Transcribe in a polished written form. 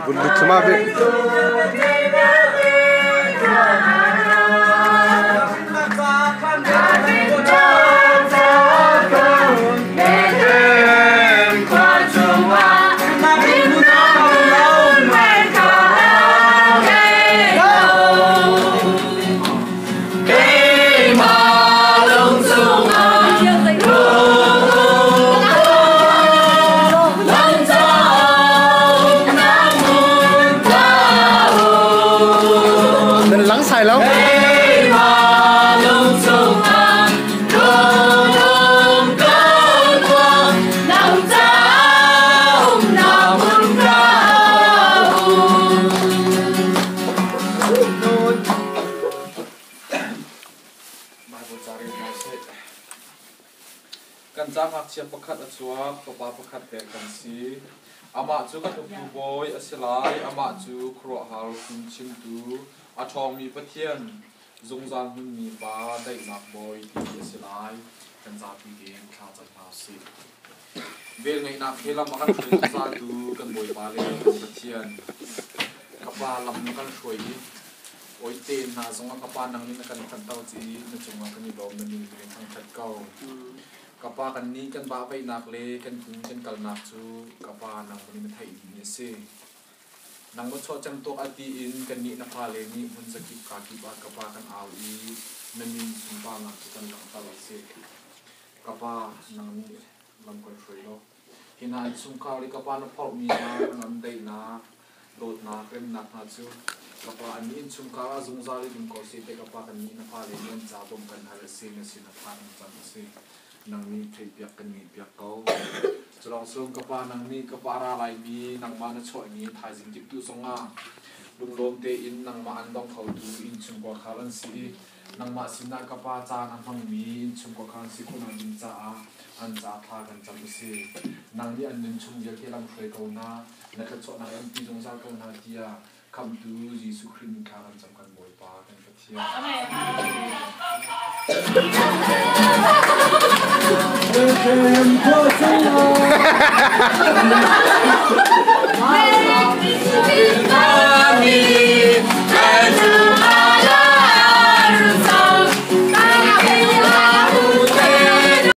Vun lut thluahmah ve. Nan lang sai lo. Bible ca rel hna usih. Kan ca ngakchia pakhat a chuak, fapa pakhat pek kan si. Amah cu kan uktu bawi a si lai, amah cu khuaruahhar fimchimtu, a ṭhawngmi Pathian, zungzal hmunmi Pa, daihnak bawi ti a si lai. Kan zapi tein thla cam hna usih. Velngeihnak he lam a kan hruai zungzaltu kan Bawipa le kan Pathian, ka Pa lam na kan hruai i Awite hna zongah ka pa nang nih na kan thanter ci na cungah kan i lawm na min kan in thangṭhat ko. Ka pa kan nih kan vahveihnak le kan inn kan kalnak cu ka pa nang nih na theih dihmi a si. Nang na chuah cang tuah a ti in kannih na fale nih hmun zakip kaa kip ah ka pa kan au i na min sunparnak cu kan langhter a si. Ka pa nang nih lam kan hruai law hi hna innchungkhar i ka pa na phorhmi hna ngandaihnak dawtnak remnak hna cu ka pa an innchungkhar ah zungzal in um ko seh te ka pa kan nih na fale nih an ca bawmh kan hal a si na sin a phan an cang a si nang nih theihpiak kan ngeihpiak ko culawng sung ka pa nang nih ka pa ra laimi nangmah na chuahmi thaizing kip tu zongah lunglawm tein nangmah an dong khotu innchungkhar khar an si i Nangmah sinah ka Pa caan a hmangmi innchungkhar kha an si khawhnak ding caah an ca thla kan cam a si. Nang nih an nun chung vialte lam hruai ko hna, na thluachuahnak in ti zungzal ko hna tiah Khamhtu Jesuh Khrih min thla kan cam kan Bawipa kan Pathian. Amen.